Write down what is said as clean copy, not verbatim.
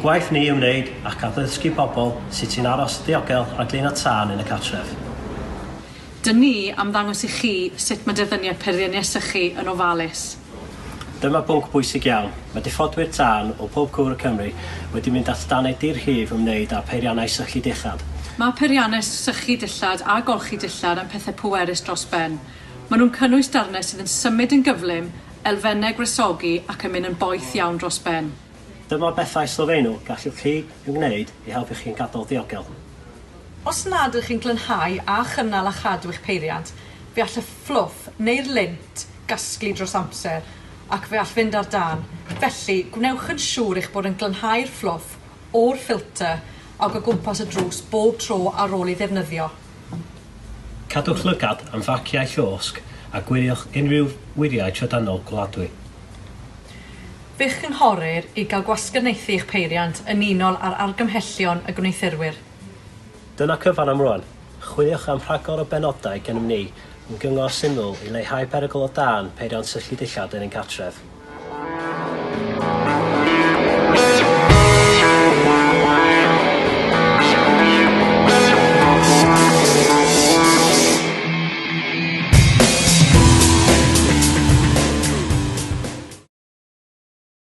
gwaith ni i'w wneud ac addysgu pobl sut sy'n aros ddiogel rhag lun a tân yn y cartref. Dyn ni am ddangos i chi sut mae defnyddio peiriannau sychu yn ofalus. Dyma bwnc bwysig iawn. Mae diffodwyr tân o pob cwr o Cymru wedi mynd at danau dirhif ymwneud â peiriannau sychu dillad. Mae peiriannau sychu dillad a golchi dillad yn pethau pwerus dros ben. Maen nhw'n cynnwys darnau sydd yn symud yn gyflym, elfennau gwresogi ac yn mynd yn boeth iawn dros ben. Dyma bethau sylfaenol gallwch chi ei wneud i helpu chi'n gadael ddiogel. Os nad ydych chi'n glanhau a chynnal a chadw eich peiriant, fe all y fflwff neu'r lint gasglu dros amser ac fe all fynd ar dân. Felly, gwnewch yn siŵr eich bod yn glanhau'r fflwff o'r ffilter ac o gwmpas y drws bob tro ar ôl ei ddefnyddio. Cadwch lygad am farciau llosg a gwiriwch unrhyw wiriau trydanol gweladwy. Fe'ch cynghorir i gael gwasanaethu eich peiriant yn unol â'r argymhellion y gwneuthurwyr. Dyna cyfan am rwan. Chwiliwch am rhagor o benodau gennym ni yn gyngor syml i leihau perygl o dân peiriant sychu dillad yn ein cartref.